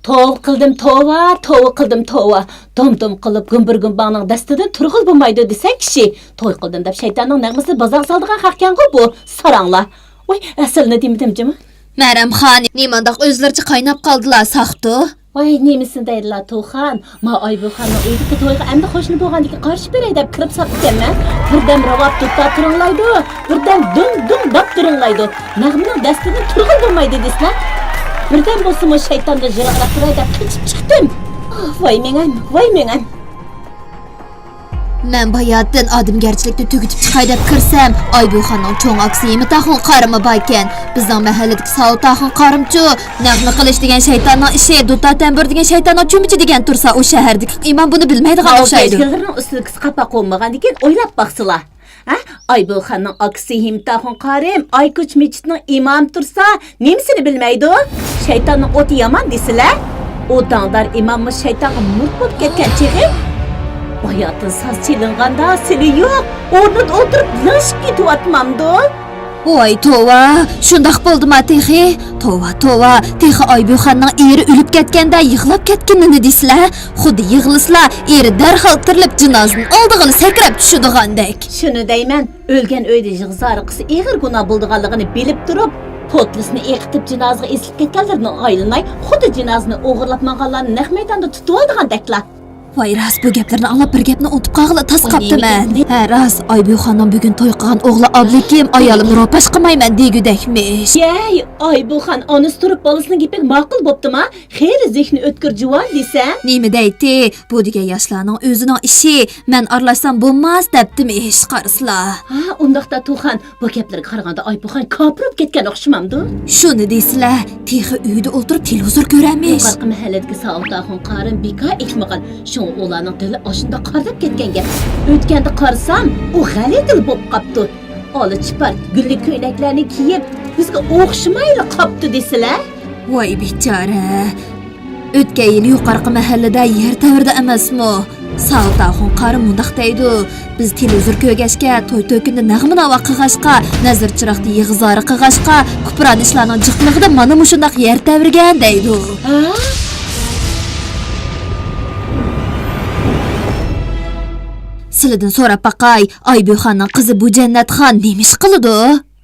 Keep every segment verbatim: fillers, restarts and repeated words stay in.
توۋا قىلدىم، توۋا، توۋا قىلدىم، توۋا. دوم-دوم قىلىپ گۈمبۈر-گۈمباڭنىڭ دەستىدىن تۇرغىلى بولمايدۇ دېسەڭ كىشى. توي قىلدىم دەپ شەيتاننىڭ نەغمىسىنى بازارغا سالىدىغان خەقكەنغۇ بۇ ساراڭلار. ۋاي، ئەسلىنى دېمىدىم جۇمۇ. مەرەمخان، نېمانداق ئۆزلىرىچە قايناپ قالدىلا، ساختۇ؟ ۋاي، نېمىسىنى دەيدىلا، تۇخان. ما ئايبۇخاننىڭ ئۆيىدىكى تويغا ئەمدى قوشنا بولغاندىكىن قارشى بېرەي دەپ كىرىپ ساپتىكەنمەن. بىردەم راۋاپ دۇتتا تىرىڭلايدۇ، بىردەم دۇڭ-دۇڭ داپ تىرىڭلايدۇ. نەغمىنىڭ دەستىدىن تۇرغىلى بولمايدۇ دېسىلە. بىردەم بولسىمۇ شەيتاندىن يىراقراق تۇراي دەپ قېچىپ چىقتىم. ئاھ، ۋاي مېڭەم، ۋاي مېڭەم. مەن باياتىن ئادەمگەرچىلىكنى تۈگىتىپ چىقاي دەپ كىرسەم، ئايبۇخاننىڭ چوڭ ئاكىسى ھىمىتاخۇن قارىمۇ باركەن. بىزنىڭ مەھەللىدىكى ساۋۇتاخۇن قارىمچۇ، نەغمە قىلىش دېگەن شەيتاننىڭ ئىشى، دۇتار تەمبۇر دېگەن شەيتاننىڭ چۆمۈچى دېگەن تۇرسا، ئۇ شەھەردىكى ئىمام بۇنى بىلمەيدىغان ئوخشايدۇ. ئەسكەرلىرىنىڭ ئۈستىدىكىسى قاپاق بولمىغاندىكىن ئويلاپ باقسىلا. ھە؟ ئايبۇخاننىڭ ئاكىسى ھىمىتاخۇن قارىم ئايكوچ مېچىتنىڭ ئىمامى تۇرسا، نېمىسىنى بىلمەيدۇ؟ شەيتاننىڭ ئوتى يامان دېسىلە. ئۇ داڭدار ئىماممۇ شەيتانغا مۇرت بولۇپ كەتكەن چېغى. باياتىن ساز چېلىنغاندا سىلى يوق، ئورنىدا ئولتۇرۇپ لىڭشىپ كېتىۋاتمامدۇ؟ ۋاي توۋا، شۇنداق بولدىما تېخى؟ توۋا، توۋا، تېخى ئايبۇخاننىڭ ئېرى ئۆلۈپ كەتكەندە يىغلاپ كەتكىنىنى دېسىلە. خۇددى يىغلىسىلا، ئېرى دەرھال تىرىلىپ جىنازىنى ئالدىغىلى سەكرەپ چۈشىدىغاندەك. شۇنى دەيمەن، ئۆلگەن ئۆيدە يىغا-زار قىلسا ئېغىر گۇناھ بولىدىغانلىقىنى بىلىپ تۇرۇپ، پوتلىسىنى ئېقىتىپ جىنازىغا ئېسىلىپ كەتكەنلىرىدىن ئايلىناي، خۇددى جىنازىنى ئوغرىلاپ ماڭغانلارنى نەق مەيداندا تۇتۇۋالىدىغاندەكلا. ۋاي راست، بۇ گەپلىرىنى ئاڭلاپ بىر گەپنى ئۇنتۇپ قالغىلى تاس قاپتىمەن. ھە راست، ئايبۇخاننىڭ بۈگۈن توي قىلغان ئوغلى ئابلىكىم ئايالىمنى روپاش قىلمايمەن دېگۈدەكمىش. يەي، ئايبۇخان ئانىسى تۇرۇپ بالىسىنىڭ گېپىگە ماقۇل بوپتىما؟ خېلى زېھنى ئۆتكۈر جۇۋان دېسەم. نېمە دەيتتى؟ بۇ دېگەن ياشلارنىڭ ئۆزىنىڭ ئىشى. مەن ئارىلاشسام بولماس دەپتىمىش، قارىسىلا. ھا، ئۇنداقتا تۇخان، بۇ گەپلەرگە قارىغاندا ئايبۇخان كاپىر بولۇپ كەتكەن ئوخشىمامدۇ؟ شۇنى دېسىلە، تېخى ئۆيدە ئولتۇرۇپ تېلېۋىزور كۆرەمىش. يۇقىرىقى مەھەللىدىكى ساۋۇتئاخۇن قارىم بىكار ئېيتمىغان، شۇڭا ئۇلارنىڭ دىلى ئاشۇنداق قارىداپ كەتكەن گەپ. ئۆتكەندە قارىسام، ئۇ غەلىتىلا بوپ قاپتۇ. ئالا چىپار، گۈللۈك كۆينەكلەرنى كىيىپ، بىزگە ئوخشىمايلا قاپتۇ دېسىلە. ۋاي بىچارە. ئۆتكەن يىلى يۇقىرىقى مەھەللىدە يەر تەۋرىدى ئەمەسمۇ؟ ساۋۇتئاخۇن قارى مۇنداق دەيدۇ، بىز تېلېۋىزور كۆرگەچكە، توي تۆكۈندە نەغمە-ناۋا قىلغاچقا، نەزىر-چىراغدا يىغا-زارى قىلغاچقا، كۇپرانە ئىشلارنىڭ جىقلىقىدا مانا مۇشۇنداق يەر تەۋرىگەن دەيدۇ. ھە؟ سىلىدىن سوراپ باقاي، ئايبۈخاننىڭ قىزى بۇ جەننەتخان نېمە ئىش قىلىدۇ؟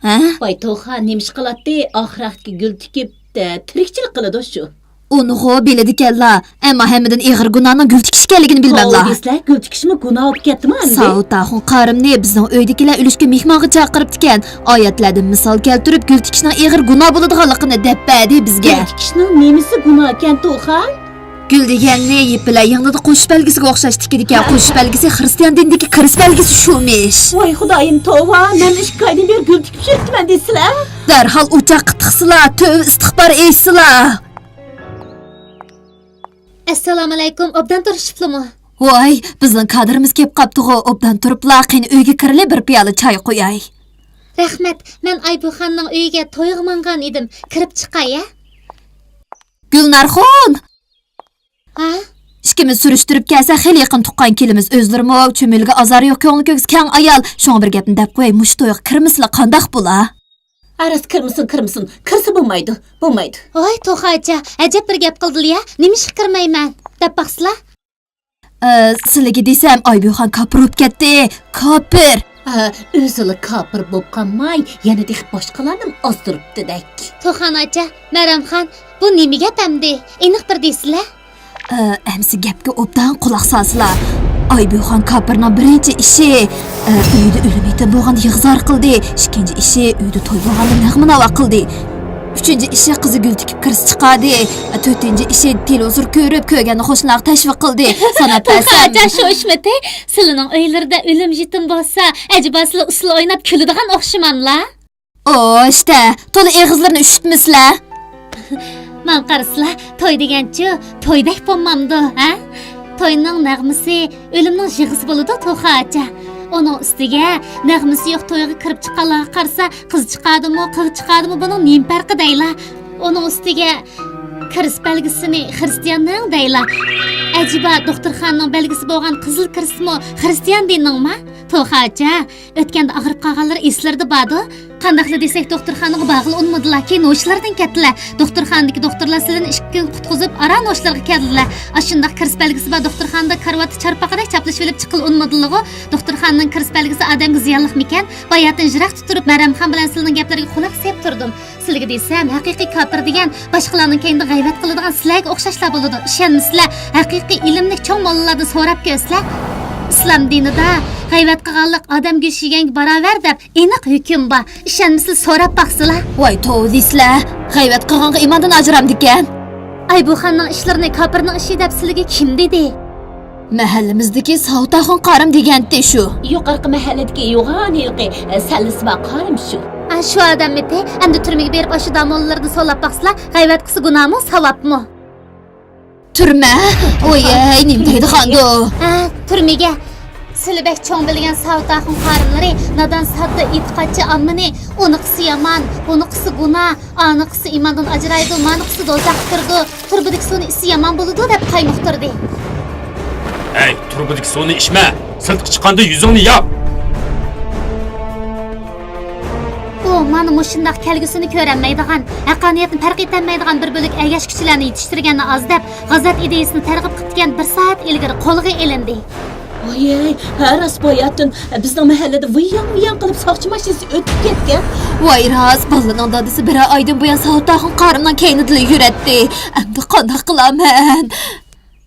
ھە؟ ۋاي توخا، نېمە ئىش قىلاتتى؟ ئاخىراقتىكى گۈل تىكىپ، تە-، تىرىكچىلىك قىلىدۇ شۇ. ئۇنىغۇ بىلىدىكەنلا، ئەمما ھەممىدىن ئېغىر گۇناھنىڭ گۈل تىكىش ئىكەنلىكىنى بىلمەملا. توۋا دېسىلە، گۈل تىكىشمۇ گۇناھ بولۇپ كەتتىما ئەمدى؟ ساۋۇتئاخۇن قارىمنى بىزنىڭ ئۆيدىكىلەر ئۈلۈشكە مېھمانغا چاقىرىپتىكەن. ئايەتلەردىن مىسال كەلتۈرۈپ، گۈل تىكىشنىڭ ئېغىر گۇناھ بولىدىغانلىقىنى دەپ بەردى بىزگە. گۈل تىكىشنىڭ نېمىسى گۇناھكەن توخا؟ گۈل دېگەننى يىپ بىلەن يىڭنىدا قوشۇش بەلگىسىگە ئوخشاش تىكىدىكەن. قوشۇش بەلگىسى خىرىستىيان دىنىدىكى كىرىست بەلگىسى شۇمىش. ۋاي خۇدايىم، توۋا! مەن ئىككى ئايدىن بېرى گۈل تىكىپ يۈرۈپتىمەن دېسىلە. دەرھال ئوچاققا تىقسىلا، تۆۋە ئىستىغپار ئېيتسىلا. ئەسسالامۇئەلەيكۇم، ئوبدان تۇرۇشۇپلىمۇ؟ ۋاي، بىزنىڭ كادىرىمىز كېلىپ قاپتىغۇ، ئوبدان تۇرۇپلا، قېنى ئۆيگە كىرىلى، بىر پىيالە چاي قۇياي. رەھمەت، مەن ئايبۇخاننىڭ ئۆيىگە تويغا ماڭغان ئىدىم، كىرىپ چىقاي ھە؟ گۈلنارخۇن! ھە؟ ئىككىمىز سۈرۈشتۈرۈپ كەلسە خېلى يېقىن تۇغقان ئىككىلىمىز، ئۆزلىرىمۇ چۈمۈلىگە ئازارى يوق، كۆڭلى كۆكسى كەڭ ئايال، شۇڭا بىر گەپنى دەپ قوياي، مۇشۇ تويغا كىرمىسىلا قانداق بولا؟ ھە راست، كىرمىسۇن، كىرمىسۇن، كىرسە بولمايدۇ، بولمايدۇ. ۋاي توخاچا، ئەجەب بىر گەپ قىلدىلا يا، نېمىشقا كىرمەيمەن دەپ باقسىلا. ئە، سىلىگە دېسەم، ئايبۈخان كاپىر بولۇپ كەتتى. كاپىر! ئە، ئۆزىلا كاپىر بولۇپ قالماي، يەنە تېخى باشقىلارنىمۇ ئازدۇرۇپتىدەك. توخان ئاچا، مەرەمخان، بۇ نېمە گەپ ئەمدى؟ ئېنىق بىر دېسىلە. ئە، ئەمسە گەپكە ئوبدان قۇلاق سالسىلا. ئايبۈخان كاپىرنىڭ بىرىنچى ئىشى، ئە، ئۆيدە ئۆلۈم يېتىم بولغاندا يىغا-زار قىلدى. ئىككىنچى ئىشى، ئۆيدە توي بولغاندا نەغمە-ناۋا قىلدى. ئۈچىنچى ئىشى، قىزى گۈل تىكىپ كىرسە چىقاردى. تۆتىنچى ئىشى، تېلېۋىزور كۆرۈپ، كۆرگەننى قوشنىلارغا تەشۋىق قىلدى. ساناپ بەرسەم. توخاچا، شۇ ئىشمىتى؟ سىلىنىڭ ئۆيلىرىدە ئۆلۈم يېتىم بولسا، ئەجەبا سىلەر ئۇسسۇل ئويناپ كۈلىدىغان ئوخشىماملا؟ ئو، ئىشتە، تولا ئېغىزلىرىنى ئۈششۈتمىسىلە. ماڭا قارىسىلا، توي دېگەنچۇ، تويدەك بولمامدۇ، ھە؟ توينىڭ نەغمىسى ئۆلۈمنىڭ يىغىسى بولىدۇ، توخاچا. ئۇنىڭ ئۈستىگە نەغمىسى يوق تويغا كىرىپ چىققانلارغا قارىسا، قىز چىقادىمۇ، قىغ چىقادىمۇ، بۇنىڭ نېمە پەرقى دەيلا؟ ئۇنىڭ ئۈستىگە كىرىست بەلگىسىنى خىرىستىياننىڭ دەيلا. ئەجەبا دوختۇرخانىنىڭ بەلگىسى بولغان قىزىل كىرىستمۇ خىرىستىيان دىنىنىڭما؟ توخاچە، ئۆتكەندە ئاغرىپ قالغانلىرى ئېسلىرىدە باردۇ. قانداقلا دېسەك، دوختۇرخانىغا بارغىلى ئۇنىمىدىلا، كېيىن ھوشلاردىن كەتتىلە. دوختۇرخانىدىكى دوختۇرلار سىلىنى ئىككى كۈن قۇتقۇزۇپ، ئاران ھوشلارغا كەلدىلە. ئاشۇنداق كىرىس بەلگىسى بار دوختۇرخانىدا كارىۋاتتا چارپاقىدەك چاپلىشىۋېلىپ چىققىلى ئۇنىمىدىلىغۇ. دوختۇرخانىنىڭ كىرىس بەلگىسى ئادەمگە زىيانلىقمىكەن؟ باياتىن يىراقتا تۇرۇپ، مەرەمخان بىلەن سىلىنىڭ گەپلىرىگە قۇلاق سېلىپ تۇردۇم. سىلىگە دېسەم، ھەقىقىي كاپىر دېگەن باشقىلارنىڭ كەينىدە غەيۋەت قىلىدىغان سىلەرگە ئوخشاشلا بولىدۇ. ئىشەنمىسىلەر، ھەقىقىي ئىلىملىك چوڭ موللىلاردىن سوراپ كۆرسىلەر. ئىسلام دىنىدا غەيۋەت قىلغانلىق ئادەم گۆشى يېگەنگە باراۋەر دەپ ئېنىق ھۆكۈم بار. ئىشەنمىسىلەر، سوراپ باقسىلا. ۋاي توۋا دەيسىلە، غەيۋەت قىلغانغا ئىماندىن ئاجرامدىكەن. ئايبۇخاننىڭ ئىشلىرىنى كاپىرنىڭ ئىشى دەپ سىلىگە كىم دېدى؟ مەھەللىمىزدىكى ساۋۇت ئاخۇن قارىم دېگەنتى شۇ. يۇقىرىقى مەھەللىدىكى يوغان ھېلىقى، ئە، سەللىسى بار قارىم شۇ. ئا، شۇ ئادەممىتى؟ ئەمدى تۈرمىگە بېرىپ ئاشۇ داموللىلىرىدىن سوراپ باقسىلا، غەيۋەت قىلسا گۇناھمۇ، ساۋابمۇ؟ تۈرمە؟ ئويەي، نېمە دەيدىغاندۇ؟ ھە، تۈرمىگە. سىلى بەك چوڭ بىلگەن ساۋۇت ئاخۇن قارىملىرى نادان ساددا ئېتىقادچى ئاممىنى ئۇنىقىسى يامان، بۇنىقىسى گۇناھ، ئانىقىسى ئىماندىن ئاجرايدۇ، مانىقىسى دوزاخقا كىرىدۇ، تۇرۇبىدىكى سۇنى ئىچسە يامان بولىدۇ دەپ قايمۇقتۇردى. ھەي، تۇرۇبىدىكى سۇنى ئىچمە! سىرتقا چىققاندا يۈزۈڭنى ياپ! ئۇ مانا مۇشۇنداق كەلگۈسىنى كۆرەلمەيدىغان، ھەققانىيەتنى پەرق ئېتەلمەيدىغان بىر بۆلەك ئەگەشكۈچىلەرنى يېتىشتۈرگەننى ئاز دەپ، غازات ئىدىيەسىنى تەرغىب قىپتىكەن بىر سائەت ئىلگىرى قولغا ئېلىندى. ۋايەي، ھە، راست باياتىن بىزنىڭ مەھەللىدە ۋىياڭ-ۋىياڭ قىلىپ ساقچى ماشىنىسى ئۆتۈپ كەتكەن. ۋاي راست، بالىنىڭ دادىسى بىرەر ئايدىن بۇيان ساۋۇت ئاخۇن قارىمنىڭ كەينىدىلا يۈرەتتى. ئەمدى قانداق قىلارمەن؟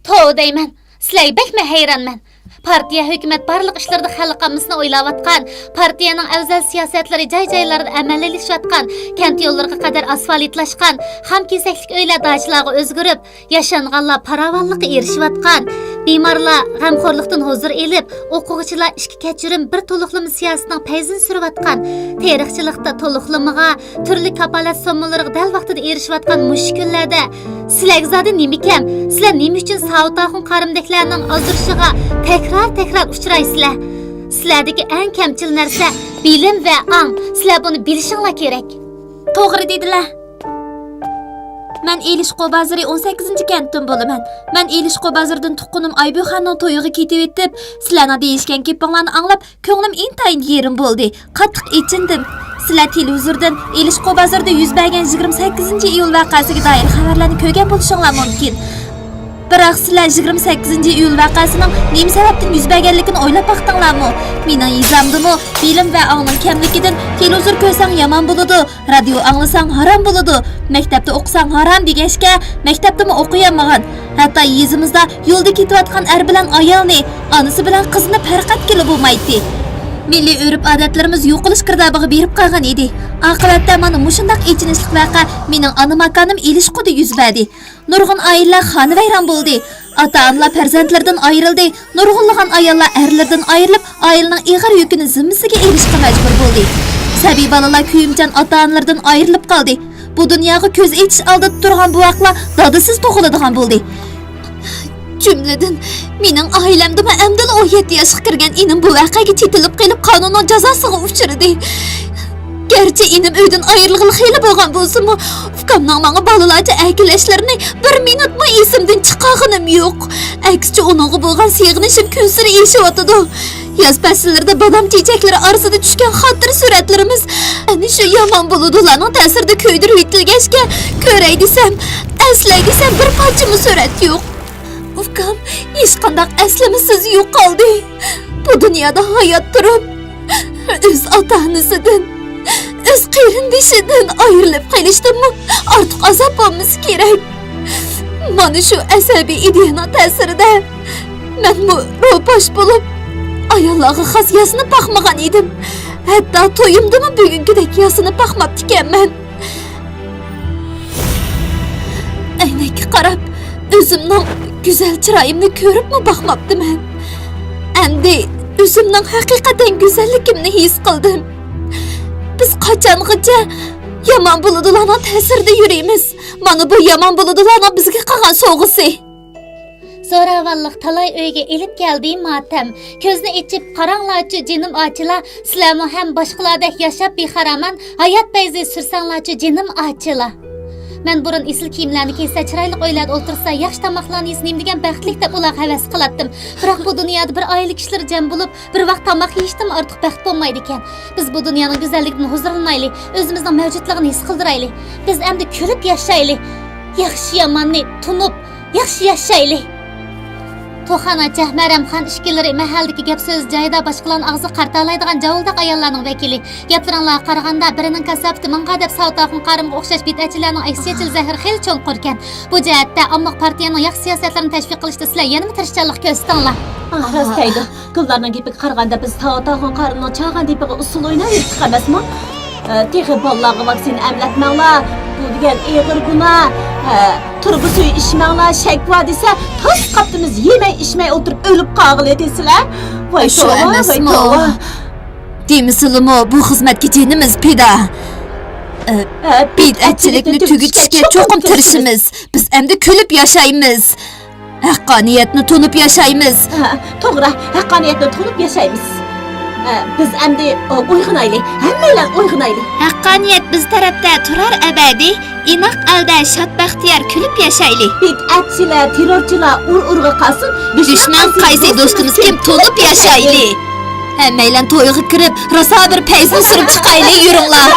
توۋا دەيمەن، سىلەرگە بەكمۇ ھەيرانمەن. پارتىيە، ھۆكۈمەت بارلىق ئىشلىرىدا خەلق ئاممىسىنى ئويلاۋاتقان، پارتىيەنىڭ ئەۋزەل سىياسەتلىرى جاي-جايلاردا ئەمەلىيلىشىۋاتقان، كەنت يوللىرىغا قەدەر ئاسفالتلاشقان، خام كېسەكلىك ئۆيلەر داچىلارغا ئۆزگىرىپ، ياشانغانلار پاراۋانلىققا ئېرىشىۋاتقان، بىمارلار غەمخورلۇقتىن ھۇزۇر ئېلىپ، ئوقۇغۇچىلار ئىككى كەچۈرۈم بىر تولۇقلىما سىياسىتىنىڭ پەيزىنى سۈرۈۋاتقان، تېرىقچىلىقتا تولۇقلىمىغا، تۈرلۈك كاپالەت سوممىلىرىغا دەل ۋاقتىدا ئېرىشىۋاتقان مۇشۇ كۈنلەردە سىلەرگە زادى نېمە كەم؟ سىلەر نېمە ئۈچۈن ساۋۇت ئاخۇن قارىمدەكلەرنىڭ ئازدۇرۇشىغا تەكرار-تەكرار ئۇچرايسىلەر؟ سىلەردىكى ئەڭ كەمچىل نەرسە بىلىم ۋە ئاڭ. سىلەر بۇنى بىلىشىڭلار كېرەك. توغرا دېدىلە. مەن ئېلىشقۇ بازىرى ئون سەككىزىنچى كەنتتىن بولىمەن. مەن ئېلىشقۇ بازىرىدىن تۇغقىنىم ئايبۈخەننىڭ تويىغا كېتىۋېتىپ، سىلەرنىڭ دېيىشكەن گېپىڭلارنى ئاڭلاپ، كۆڭلۈم ئىنتايىن يېرىم بولدى. قاتتىق ئېچىندىم. سىلەر تېلېۋىزوردىن ئېلىشقۇ بازىرىدا يۈز بەرگەن يىگىرمە سەككىزىنچى ئىيۇل ۋەقەسىگە دائىر خەۋەرلەرنى كۆرگەن بولۇشۇڭلار مۇمكىن. بىراق سىلەر يىگىرمە سەككىزىنچى ئىيۇل ۋەقەسىنىڭ نېمە سەۋەبتىن يۈز بەرگەنلىكىنى ئويلاپ باقتىڭلارمۇ؟ مېنىڭ يېزامدىمۇ بىلىم ۋە ئاڭنىڭ كەملىكىدىن تېلېۋىزور كۆرسەڭ يامان بولىدۇ، رادىيو ئاڭلىساڭ ھارام بولىدۇ، مەكتەپتە ئوقۇساڭ ھارام دېگەچكە، مەكتەپتىمۇ ئوقۇيالمىغان. ھەتتا يېزىمىزدا يولدا كېتىۋاتقان ئەر بىلەن ئايالنى، ئانىسى بىلەن قىزىنى پەرق ئەتكىلى بولمايتتى. مىللىي ئۆرپ-ئادەتلىرىمىز يوقىلىش گىردابىغا بېرىپ قالغان ئىدى. ئاقىۋەتتە مانا مۇشۇنداق ئېچىنىشلىق ۋەقە مېنىڭ ئانا ماكانىم ئېلىشقۇدا يۈز بەردى. نۇرغۇن ئائىلىلەر خانىۋەيران بولدى. ئاتا-ئانىلار پەرزەنتلىرىدىن ئايرىلدى. نۇرغۇنلىغان ئاياللار ئەرلىرىدىن ئايرىلىپ، ئائىلىنىڭ ئېغىر يۈكىنى زىممىسىگە ئېلىشقا مەجبۇر بولدى. سەبىي بالىلار كۆيۈمچان ئاتا-ئانىلىرىدىن ئايرىلىپ قالدى. بۇ دۇنياغا كۆز ئېچىش ئالدىدا تۇرغان بوۋاقلار دادىسىز تۇغۇلىدىغان بولدى. جۈملىدىن، مېنىڭ ئائىلەمدىمۇ ئەمدىلا ئون يەتتە ياشقا كىرگەن ئىنىم بۇ ۋەقەگە چېتىلىپ قېلىپ، قانۇننىڭ جازاسىغا ئۇچرىدى. گەرچە ئىنىم ئۆيدىن ئايرىلغىلى خېلى بولغان بولسىمۇ، ئۇكامنىڭ ماڭا بالىلارچە ئەركىلەشلىرىنى بىر مىنۇتمۇ ئېسىمدىن چىقارغىنىم يوق. ئەكسىچە، ئۇنىڭغا بولغان سېغىنىشىم كۈنسېرى ئېشىۋاتىدۇ. ياز پەسىللىرىدە بادام چېچەكلىرى ئارىسىدا چۈشكەن خاتىرە سۈرەتلىرىمىز ئەنە شۇ يامان بۇلۇتلارنىڭ تەسىرىدە كۆيدۈرۈۋېتىلگەچكە، كۆرەي دېسەم، ئەسلەي دېسەم، بىر پارچىمۇ سۈرەت يوق. ئۇكام ھېچقانداق ئەسلىمىسىز يوقالدى. بۇ دۇنيادا ھايات تۇرۇپ، ئۆز ئاتا-ئانىسىدىن، ئۆز قېرىندىشىدىن ئايرىلىپ قېلىشتىنمۇ ئارتۇق ئازاب بولمىسا كېرەك. مانا شۇ ئەسەبىي ئىدىيەنىڭ تەسىرىدە مەنمۇ روپاش بولۇپ، ئاياللارغا خاس ياسىنىپ باقمىغان ئىدىم. ھەتتا تويۇمدىمۇ بۈگۈنكىدەك ياسىنىپ باقماپتىكەنمەن. ئەينەككە قاراپ، ئۆزۈمنىڭ گۈزەل چىرايىمنى كۆرۈپمۇ باقماپتىمەن. ئەمدى ئۆزۈمنىڭ ھەقىقەتەن گۈزەللىكىمنى ھېس قىلدىم. بىز قاچانغىچە يامان بۇلۇتلارنىڭ تەسىرىدە يۈرىمىز؟ مانا بۇ يامان بۇلۇتلارنىڭ بىزگە قىلغان سوۋغىسى. زوراۋانلىق تالاي ئۆيگە ئېلىپ كەلدى ماتەم. كۆزنى ئېچىپ قاراڭلارچۇ جېنىم ئاچىلا، سىلەرمۇ ھەم باشقىلاردەك ياشاپ بىخارامان، ھايات پەيزى سۈرسەڭلارچۇ جېنىم ئاچىلا. مەن بۇرۇن ئېسىل كىيىملەرنى كىيسە، چىرايلىق ئۆيلەردە ئولتۇرسا، ياخشى تاماقلارنى يېسە نېمە دېگەن بەختلىك دەپ ئۇلارغا ھەۋەس قىلاتتىم. بىراق بۇ دۇنيادا بىر ئائىلە كىشىلىرى جەم بولۇپ، بىر ۋاق تاماق يېيىشتىنمۇ ئارتۇق بەخت بولمايدىكەن. بىز بۇ دۇنيانىڭ گۈزەللىكىدىن ھۇزۇرلىنايلى، ئۆزىمىزنىڭ مەۋجۇتلۇقىنى ھېس قىلدۇرايلى. بىز ئەمدى كۈلۈپ ياشايلى. ياخشى ياماننى تونۇپ، ياخشى ياشايلى. توخان ئاچا، مەرەمخان ئىككىلىرى مەھەللىدىكى گەپ سۆز جايىدا، باشقىلارنىڭ ئاغزىغا قارىتالايدىغان جاۋۇلداق ئاياللارنىڭ ۋەكىلى. گەپلىرىڭلارغا قارىغاندا، بىرىنىڭ كاساپىتى مىڭغا دەپ ساۋۇت ئاخۇن قارىمغا ئوخشاش بىدئەتچىلەرنىڭ ئەكسىيەتچىلىك زەھىرى خېلى چوڭقۇركەن. بۇ جەھەتتە ئاممىغا پارتىيەنىڭ ياخشى سىياسەتلىرىنى تەشۋىق قىلىشتا سىلەر يەنىمۇ تىرىشچانلىق كۆرسىتىڭلار. ئاھ، راست دەيدۇ. گۈللارنىڭ گېپىگە قارىغاندا، بىز ساۋۇت ئاخۇن قارىمنىڭ چالغان دېپىغا ئۇسسۇل ئويناۋېرىپتۇق ئەمەسمۇ؟ ئە، تېخى بالىلارغا ۋاكسىنا ئەملەتمەڭلار، بۇ دېگەن ئېغىر گۇناھ. ئە، تۇرۇبا سۈيى ئىچمەڭلار، شەكۋە دېسە، تاس قاپتىمىز، يېمەي ئىچمەي ئولتۇرۇپ ئۆلۈپ قالغىلى دېسىلە. ۋاي توۋا، ۋاي توۋا. دېمىسىلىمۇ، بۇ خىزمەتكە جېنىمىز پىدا. ئە، بىدئەتچىلىكنى تۈگىتىشكە چوقۇم تىرىشىمىز. بىز ئەمدى كۈلۈپ ياشايمىز. ھەققانىيەتنى تونۇپ ياشايمىز. ھە، توغرا، ھەققانىيەتنى تونۇپ ياشايمىز. ھە، بىز ئەمدى، ئۇ، ئويغىنايلى، ھەممەيلەن ئويغىنايلى. ھەققانىيەت بىز تەرەپتە تۇرار ئەبەدىي، ئىناق ئەلدە شاد بەختىيار كۈلۈپ ياشايلى. بىدئەتچىلەر، تېررورچىلار ئۇر-ئۇرغا قالسۇن، دۈشمەن قايسى، دوستىمىز كىم، تونۇپ ياشايلى. ھەممەيلەن تويغا كىرىپ، راسا بىر پەيزىنى سۈرۈپ چىقايلى، يۈرۈڭلار.